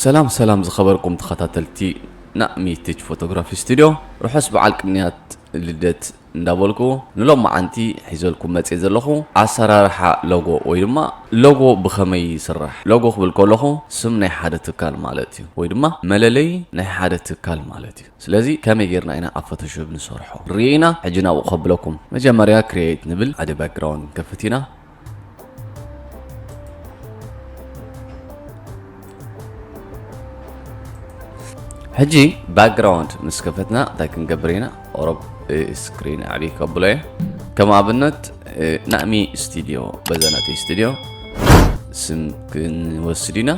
ሰላም ሰላም ዝኸበርኩም ተኸታተልቲ ናእሚ ቲች ፎቶግራፊ ስቱድዮ፣ ርሑስ በዓል ቅንያት ልደት እንዳበልኩ፣ ንሎማዓንቲ ሒዘልኩም መፅየ ዘለኹ ኣሰራርሓ ሎጎ ወይ ድማ ሎጎ ብኸመይ ይስራሕ። ሎጎ ክብል ከለኹ ስም ናይ ሓደ ትካል ማለት እዩ፣ ወይ ድማ መለለይ ናይ ሓደ ትካል ማለት እዩ። ስለዚ ከመይ ጌርና ኢና ኣብ ፎቶሾፕ ንሰርሖ ርኢና፣ ሕጂ ናብኡ ከብለኩም። መጀመርያ ክሪኤት ንብል፣ ሓደ ባክግራውንድ ንከፍት ኢና። ሕጂ ባክግራውንድ ምስ ከፈትና እንታይ ክንገብር ኢና? ኦሮብ ስክሪን ዓብዪ ከብሎ እየ። ከም ኣብነት ናእሚ ስቱድዮ፣ በዘናተይ ስቱድዮ ስም ክንወስድ ኢና።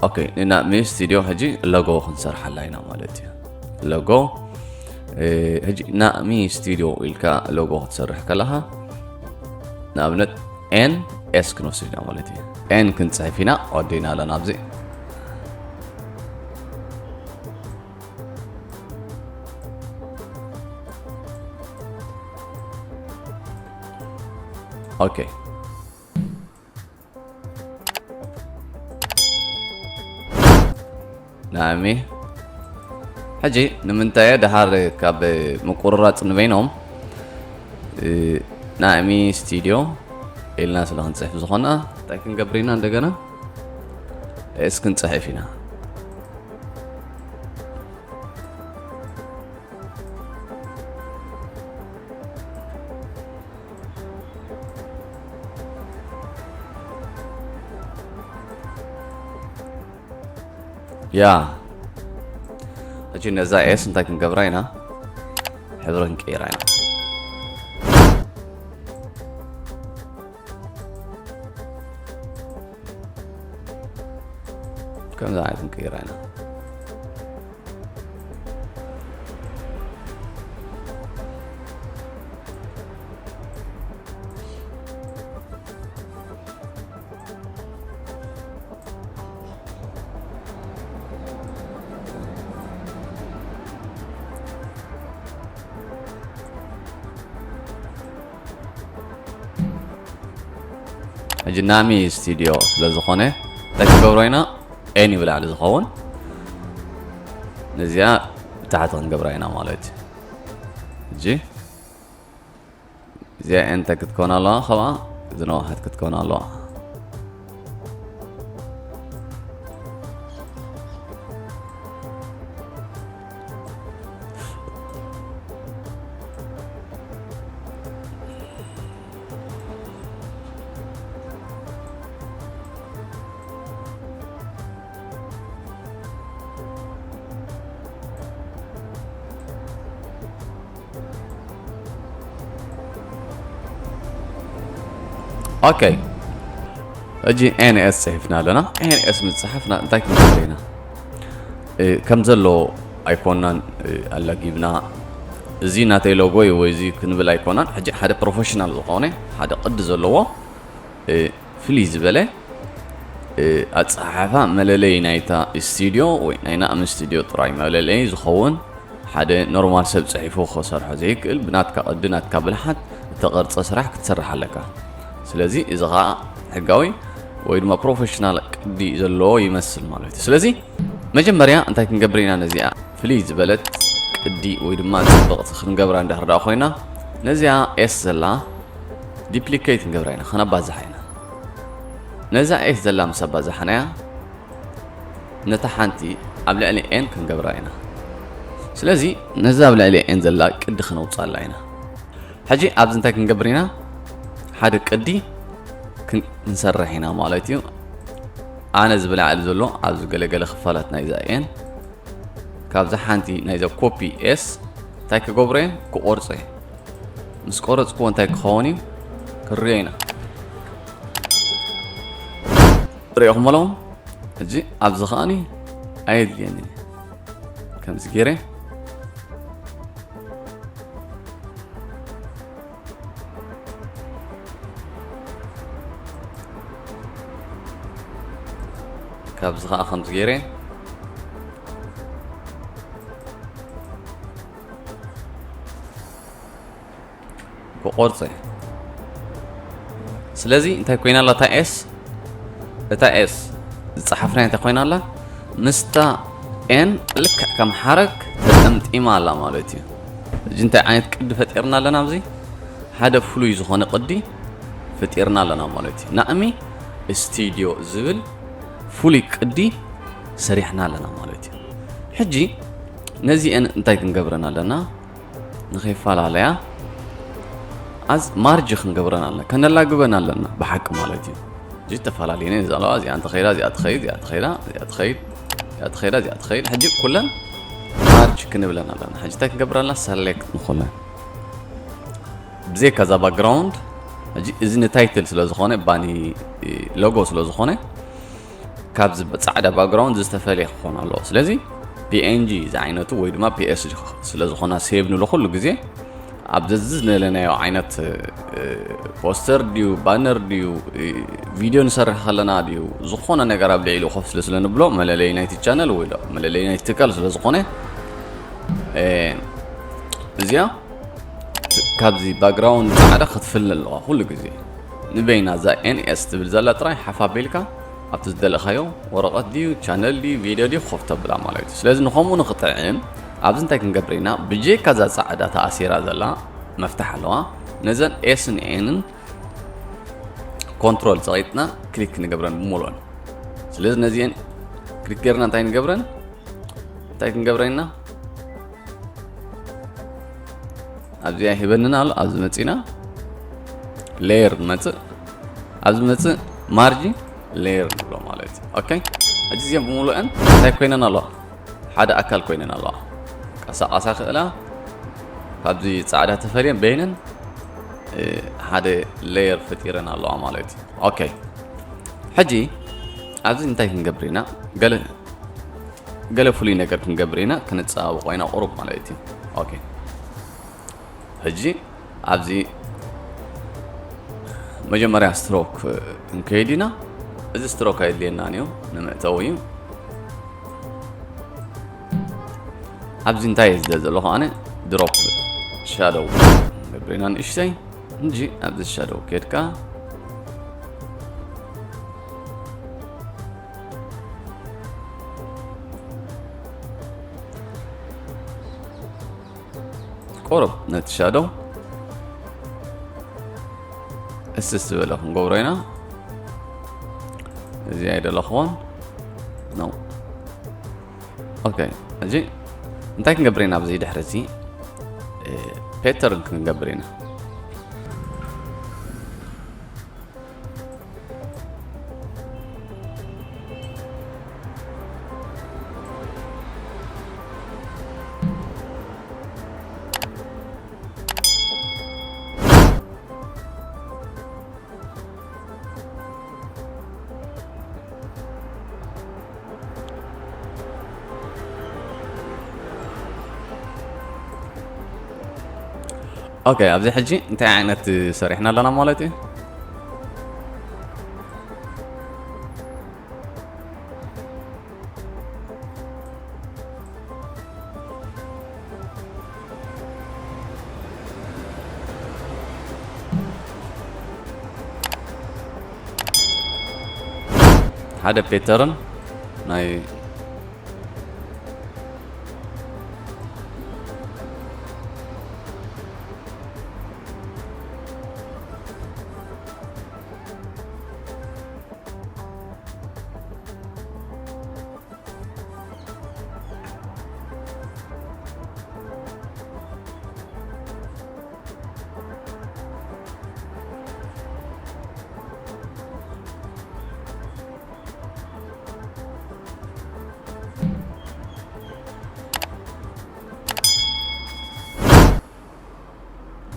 ኦኬ፣ ንናእሚ ስቱድዮ ሕጂ ሎጎ ክንሰርሓላ ኢና ማለት እዩ። ሎጎ ሕጂ ናእሚ ስቱድዮ ኢልካ ሎጎ ክትሰርሕ ከለኻ፣ ንኣብነት ኤን ኤስ ክንወስድ ኢና ማለት እዩ። ኤን ክንጽሕፍ ኢና፣ ወዲና ኣለና ኣብዚ። ኦኬ፣ ናእሚ። ሕጂ ንምንታይ ደሓር ካብ ምቁርራፅ ንበይኖም ናእሚ ስቱድዮ ኢልና ስለ ክንፅሕፍ ዝኾና እንታይ ክንገብር ኢና? እንደገና ኤስ ክንፅሕፍ ኢና። ያ፣ እጂ ነዛ ኤስ እንታይ ክንገብራ ኢና? ሕብሪ ክንቀይራ ኢና። ከምዚ ዓይነት ክንቀይራ ኢና። ሕጂ ናሚ ስቱድዮ ስለ ዝኾነ እንታይ ክንገብሮ ኢና? ኤን ብላዕሊ ዝኸውን ነዚኣ ብታሕቲ ክንገብራ ኢና ማለት እዩ። ሕጂ እዚኣ እንታይ ክትከውን ኣለዋ? ከብኣ ዝነውሓት ክትከውን ኣለዋ። ኦኬ፣ ሕጂ ኤን ኤስ ጽሒፍና ኣለና። ኤን ኤስ ምስ ጸሓፍና እንታይ ክንገብር ኢና? እ፣ ከም ዘሎ ኣይኮናን፣ እ፣ ኣላጊብና። እዚ ናተይ ሎጎ እዩ ወይ እዚ ክንብል ኣይኮናን። ሕጂ ሓደ ፕሮፌሽናል ዝኾነ፣ ሓደ ቅዲ ዘለዎ፣ እ፣ ፍልይ ዝበለ፣ እ፣ ኣጸሓሕፋ መለለዪ ናይታ ስቱድዮ ወይ ናይ ናእሚ ስቱድዮ ጥራይ መለለዪ ዝኸውን፣ ሓደ ኖርማል ሰብ ጽሒፉ ክሰርሖ ዘይክእል፣ ብናትካ ቅዲ፣ ናትካ ብልሓት እተቐርጸ ስራሕ ክትሰርሕ ኣለካ። ስለዚ እዚ ኸኣ ሕጋዊ ወይ ድማ ፕሮፌሽናል ቅዲ ዘለዎ ይመስል ማለት እዩ። ስለዚ መጀመርያ እንታይ ክንገብር ኢና? ነዚኣ ፍልይ ዝበለት ቅዲ ወይ ድማ ጽብቕቲ ክንገብራ እንድሕር ደኣ ኮይና፣ ነዚኣ ኤስ ዘላ ዲፕሊኬት ክንገብራ ኢና፣ ከነባዝሓ ኢና። ነዛ ኤስ ዘላ ምስ ኣባዛሕናያ፣ ነታ ሓንቲ ኣብ ልዕሊ ኤን ክንገብራ ኢና። ስለዚ ነዛ ኣብ ልዕሊ ኤን ዘላ ቅዲ ክነውጻላ ኢና። ሕጂ ኣብዚ እንታይ ክንገብር ኢና? ሓደ ቅዲ ክን-፣ ክንሰርሕ ኢና ማለት እዩ። ኣነ እዚ ብላዕሊ ዘሎ ኣብዚ ገለገለ ክፋላት ናይዛ ኤን ካብዛ ሓንቲ ናይዛ ኮፒ ኤስ እንታይ ክገብሮ እየ? ክቆርጾ እየ። ምስ ቆረጽክዎ እንታይ ክኸውን እዩ? ክንሪኦ ኢና። ሪኦኹም ኣለኹም? ሕጂ ኣብዚ ከኣኒ ኣየድልየንን እዩ። ከምዚ ገይረ ካብዚ ኸዓ ከምዚ ገይረ ክቆርጸ። ስለዚ እንታይ ኮይና ኣላ እታ ኤስ? እታ ኤስ ዝፀሓፍናያ እንታይ ኮይና ኣላ? ምስታ ኤን ልክዕ ከም ሓረግ ተጠምጢማ ኣላ ማለት እዩ። እዚ እንታይ ዓይነት ቅዲ ፈጢርና ኣለና? ኣብዚ ሓደ ፍሉይ ዝኾነ ቅዲ ፈጢርና ኣለና ማለት እዩ። ናእሚ ስቱዲዮ ዝብል ፍሉይ ቅዲ ሰሪሕና ኣለና ማለት እዩ። ሕጂ ነዚአን እንታይ ክንገብረን ኣለና? ንኸይፈላለያ ኣዝ ማርጅ ክንገብረን ኣለና፣ ከነላግበን ኣለና ብሓቂ ማለት እዩ። እዚ ተፈላለየን እየን ዘለዋ፣ እዚኣ እንተኸይዳ እዚኣ ትኸይድ፣ እዚኣ ትኸይዳ እዚኣ ትኸይድ፣ እዚኣ ትኸይዳ እዚኣ ትኸይድ። ሕጂ ኩለን ማርጅ ክንብለን ኣለና። ሕጂ እንታይ ክንገብር ኣለና? ሰሌክት ንኹለን። ብዘይካ እዛ ባክግራውንድ፣ ሕጂ እዚ ንታይትል ስለ ዝኾነ፣ ባኒ ሎጎ ስለ ዝኾነ፣ ካብዚ ጻዕዳ ባክግራውንድ ዝተፈልየ ክኾን ኣለዎ። ስለዚ ፒኤንጂ ዝዓይነቱ ወይ ድማ ፒኤስጂ ስለ ዝኾና ሴቭ ንብሎ ኩሉ ግዜ ኣብ ዘዝደለናዮ ዓይነት እ፣ ፖስተር ድዩ ባነር ድዩ እ፣ ቪድዮ ንሰርሕ ከለና ድዩ ዝኾነ ነገር ኣብ ልዕሊኡ ኮፍ ስለ ስለ ንብሎ መለለይ ናይቲ ቻነል ወይ ዶ መለለይ ናይቲ ትካል ስለ ዝኾነ እ፣ እዚኣ ካብዚ ባክግራውንድ ጻዕዳ ክትፍለ ኣለዋ ኩሉ ግዜ። ንበይና እዛ ኤንኤስ ትብል ዘላ ጥራይ ሓፍ ኣቢልካ ኣብቲ ዝደለኻዮ ወረቐት ድዩ ቻነል ድዩ ቪድዮ ድዩ ክኸፍቶ ብላ ማለት እዩ። ስለዚ ንኸምኡ ንኽጥዕም ኣብዚ እንታይ ክንገብር ኢና? ብጀካ እዛ ጻዕዳ ተኣሲራ ዘላ መፍትሕ ኣለዋ። ነዘን ኤስን ኤንን ኮንትሮል ጸቒጥና ክሊክ ንገብረን ብምሉእን። ስለዚ ነዚአን ክሊክ ጌርና እንታይ ንገብረን? እንታይ ክንገብረን ኢና? ኣብዚኣ ሂበንና ኣሎ። ኣብዚ መጺና ሌየር ንመጽእ። ኣብዚ መጽእ ማርጂ ሌየር ንብሎ ማለት እዩ። ኦኬ፣ ሕጂ እዚኦም ብምሉአን እንታይ ኮይነን ኣለዋ? ሓደ ኣካል ኮይነን ኣለዋ። ቀሳቐሳ ክእላ ካብዚ ጻዕዳ ተፈልየን በይነን እ፣ ሓደ ሌየር ፈጢረን ኣለዋ ማለት እዩ። ኦኬ፣ ሕጂ ኣብዚ እንታይ ክንገብር ኢና? ገለ ገለ ፍሉይ ነገር ክንገብር ኢና፣ ክንጸባበቖ ኢና ቁሩብ ማለት እዩ። ኦኬ፣ ሕጂ ኣብዚ መጀመርያ ስትሮክ ክንከይድ ኢና። እዚ ስትሮክ ኣየድልየናን እዩ፣ ንመእተዊ እዩ። ኣብዚ እንታይ እየ ዝደሊ ዘለኹ ኣነ? ድሮፕ ሻዶው ንገብር ኢና ንእሽተይ። እንጂ ኣብዚ ሻዶው ኬድካ ቁሩብ ነቲ ሻዶው እስስ ዝበለ ክንገብሮ ኢና። እዚ ኣይደለኽዎን ነው። ኦኬ፣ ሕጂ እንታይ ክንገብር ኢና? ኣብዚ ድሕሪ እዚ እ፣ ፔተርን ክንገብር ኢና። ኦኬ፣ ኣብዚ ሕጂ እንታይ ዓይነት ሰሪሕና ኣለና ማለት እዩ? ሓደ ፔተርን ናይ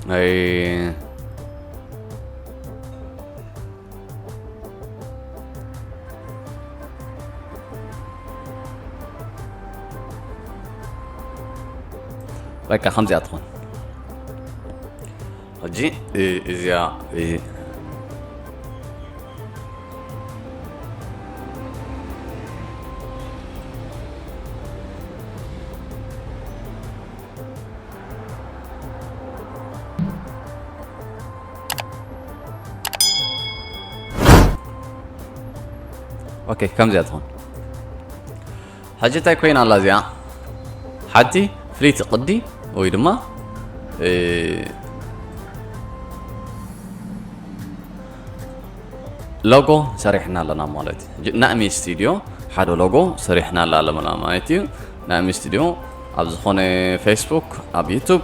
ኣይ፣ በቃ ከምዚኣ ትኾን። ሕጂ እ፣ እዚኣ እ፣ ኦኬ፣ ከምዚኣ ትኾን። ሕጂ እንታይ ኮይና ኣላ እዚኣ? ሓንቲ ፍልይቲ ቅዲ ወይ ድማ፣ እ፣ ሎጎ ሰሪሕና ኣለና ማለት እዩ። ሕጂ ናእሚ ስቱዲዮ ሓደ ሎጎ ሰሪሕና ኣለና ማለት እዩ። ናእሚ ስቱዲዮ ኣብ ዝኾነ ፌስቡክ፣ ኣብ ዩቱብ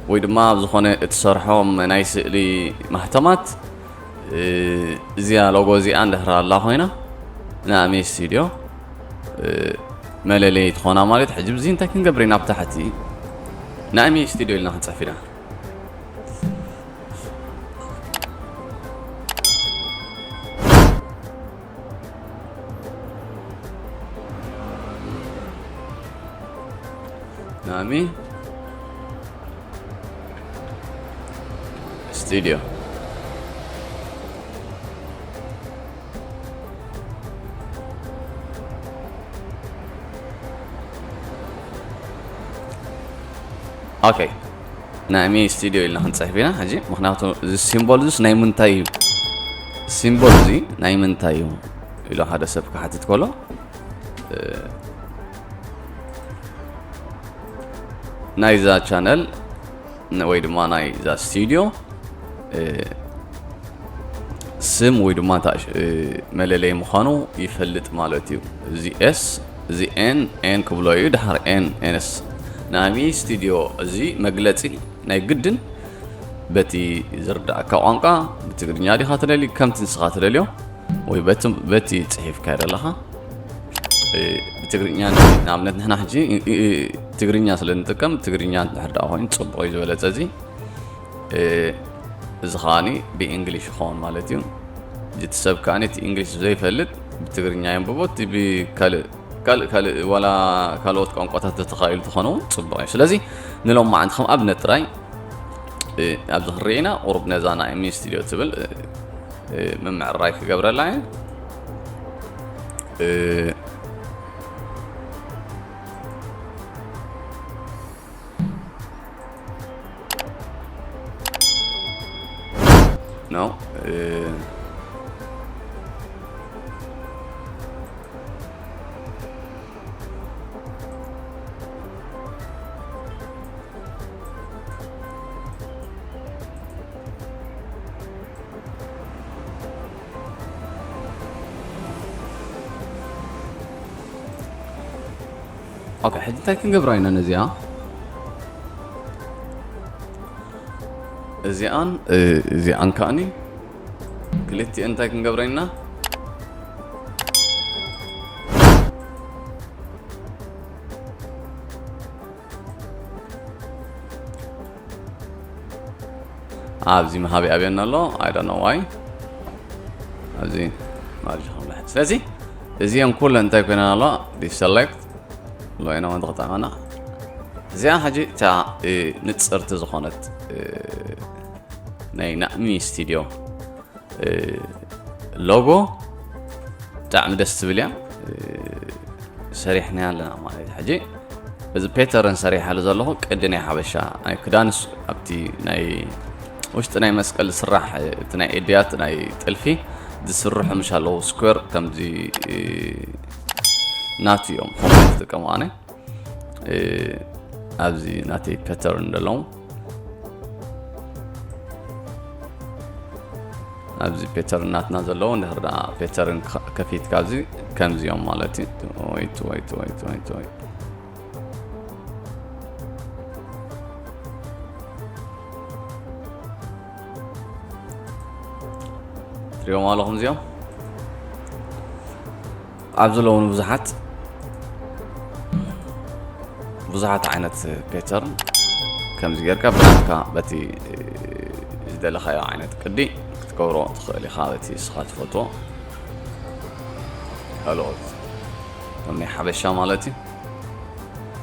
ወይ ድማ ኣብ ዝኾነ እትሰርሖም ናይ ስእሊ ማህተማት፣ እ፣ እዚኣ ሎጎ እዚኣ እንድሕር ኣላ ኮይና ናእሚ ስቱዲዮ፣ እ፣ መለለዪ ትኾና ማለት። ሕጂ ብዚ እንታይ ክንገብር ኢና? ኣብ ታሕቲ ናእሚ ስቱዲዮ ኢልና ክንጽሕፍ ኢና። ናሚ ስቱዲዮ። ኦኬ፣ ናሚ ስቱዲዮ ኢልና ክንጽሕፍ ኢና ሕጂ። ምኽንያቱ እዚ ሲምቦል እዚስ ናይ ምንታይ እዩ? ሲምቦል እዚ ናይ ምንታይ እዩ ኢሉ ሓደ ሰብ ክሓትት ከሎ፣ እ፣ ናይዛ ቻነል ን-፣ ወይ ድማ ናይዛ ስቱዲዮ፣ እ፣ ስም ወይ ድማ ታሽ-፣ እ፣ መለለይ ምዃኑ ይፈልጥ ማለት እዩ። እዚ ኤስ፣ እዚ ኤን፣ ኤን ክብሎ እዩ። ድሓር ኤን፣ ኤንስ። ናሚ ስቱዲዮ እዚ መግለጺ ናይ ግድን በቲ ዝርዳእካ ቋንቋ፣ ብትግርኛ ዲኻ ትደሊ፣ ከምቲ ንስኻ ትደልዮ፣ ወይ በቲ፣ በቲ ጽሒፍካዮ ዘለኻ፣ እ፣ ብትግርኛ ን-፣ ንኣብነት ንሕና ሕጂ፣ እ፣ እ፣ ትግርኛ ስለ ንጥቀም፣ ትግርኛ እንድሕር ደኣ ኮይኑ ጽቡቕ እዩ ዝበለጸ እዚ። እ፣ እዚ ከኣኒ ብእንግሊሽ ይኸውን ማለት እዩ። ሕጂ እቲ ሰብ ከኣኒ እቲ እንግሊሽ ዘይፈልጥ ብትግርኛ የንብቦ፣ እቲ ብካልእ፣ ካልእ፣ ካልእ ዋላ ካልኦት ቋንቋታት ተተኻኢሉ ተኾነ እውን ጽቡቕ እዩ። ስለዚ ንሎማዓንቲ ከም ኣብነት ጥራይ፣ እ፣ ኣብዚ ክንርኢ ኢና። ቁሩብ ነዛ ናይ ሚ ስቱዲዮ ትብል፣ እ፣ እ፣ ምምዕራይ ክገብረላ እየ። እ፣ ኖ፣ እ፣ ኦኬ፣ ሕጂ እንታይ ክንገብራ ኢና ነዚኣ? እዚኣን፣ እ፣ እዚኣን ከኣኒ ክልቲኤን እንታይ ክንገብረን ኢና? ኣብዚ መሃቢ ኣብየና ኣሎ። I don't know why። ኣብዚ ማርጅ ክብላ። ስለዚ እዚአን ኩለን እንታይ ኮይነን ኣለዋ? ዲሰሌክት ሎይና ወንድ ክጠቐና። እዚኣ ሕጂ እታ፣ እ፣ ንጽርቲ ዝኾነት፣ እ፣ ናይ ናእሚ ስቱዲዮ፣ እ፣ ሎጎ ብጣዕሚ ደስ ትብል እያ። እ፣ ሰሪሕናያ ኣለና ማለት እዩ። ሕጂ እዚ ፔተርን ሰሪሓሉ ዘለኹ ቅዲ ናይ ሓበሻ ናይ ክዳንስ ኣብቲ ናይ ውሽጢ ናይ መስቀል ዝስራሕ፣ እቲ ናይ ኤድያት ናይ ጥልፊ ዝስርሑ ምሽ ኣለዉ ስኩዌር ከምዚ፣ እ፣ ናቱ እዮም ከምኡ ዝጥቀሙ ኣነ። እ፣ ኣብዚ ናተይ ፔተርን ዘለዉ፣ ኣብዚ ፔተርን ናትና ዘለዉ፣ እንድሕር ደኣ ፔተርን ከ-፣ ከፊትካ ኣብዚ ከምዚ እዮም ማለት እዩ። ወይት፣ ወይት፣ ወይት፣ ወይት፣ ወይት። ትሪኦም ኣለኹም እዚኦም? ኣብዚ ኣለዉ ብዙሓት፣ ብዙሓት ዓይነት ፔተርን ከምዚ ጌርካ ብናትካ በቲ ዝደለኻዮ ዓይነት ቅዲ ክትገብሮ ትኽእል ኢኻ፣ በቲ ንስኻ ትፈትዎ። ካልኦት ከም ናይ ሓበሻ ማለት እዩ።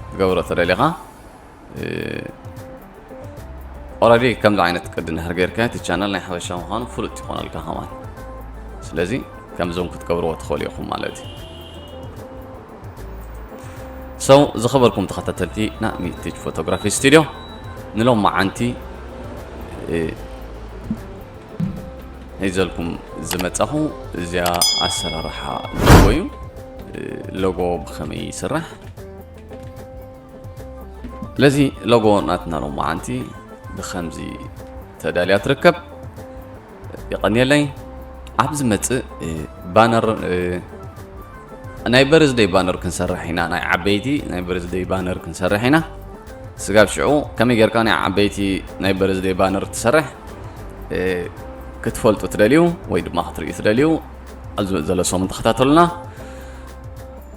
ክትገብሮ ተደሊኻ፣ እ፣ ኦረዲ ከምዚ ዓይነት ቅዲ እንድሕር ጌርካ እቲ ቻናል ናይ ሓበሻ ምዃኑ ፍሉጥ ይኾነልካ ከማን። ስለዚ ከምዞም ክትገብርዎ ትኽእሉ ኢኹም ማለት እዩ። ሰው ዝኸበርኩም ተኸታተልቲ ና ሚቲጅ ፎቶግራፊ ስቱዲዮ ንሎም መዓንቲ፣ እ፣ ሒዘልኩም ዝመጻኹ እዚኣ ኣሰራርሓ ሎጎ እዩ። ሎጎ ብኸመይ ይስራሕ? ስለዚ ሎጎ ናትና ሎማዓንቲ ብኸምዚ ተዳልያ ትርከብ። የቐንየለይ። ኣብ ዝመጽእ ባነር፣ ናይ በርዝደይ ባነር ክንሰርሕ ኢና። ናይ ዓበይቲ ናይ በርዝደይ ባነር ክንሰርሕ ኢና። ስጋብ ሽዑ ከመይ ጌርካ ናይ ዓበይቲ ናይ በርዝደይ ባነር ትሰርሕ ክትፈልጡ ትደልዩ ወይ ድማ ክትርእዩ ትደልዩ፣ ኣብዚ ዘሎ ሰሙን ተኸታተሉና።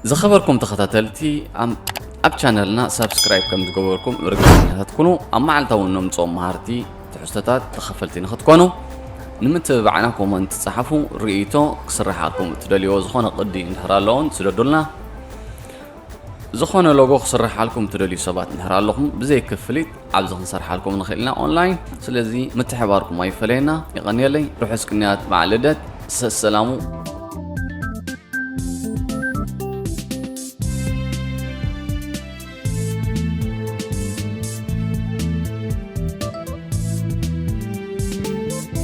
ዝኸበርኩም ተኸታተልቲ፣ ኣብ ቻነልና ሳብስክራይብ ከም ዝገበርኩም ርግጸኛታት ኩኑ። ኣብ መዓልታዊ እነምጽኦም መሃርቲ ትሕዝቶታት ተኸፈልቲ ንኽትኮኑ ንምትብባዕና ኮመንት ጸሓፉ። ርእይቶ ክስርሓልኩም እትደልይዎ ዝኾነ ቅዲ እንድሕር ኣለዎን ስደዱልና። ዝኾነ ሎጎ ክስርሓልኩም እትደልዩ ሰባት እንድሕር ኣለኹም፣ ብዘይ ክፍሊት ኣብዚ ክንሰርሓልኩም ንኽእል ኢና ኦንላይን። ስለዚ ምትሕባርኩም ኣይፈለየና። የቐንየለይ። ርሑስ ቅንያት በዓል ልደት። ሰሰላሙ።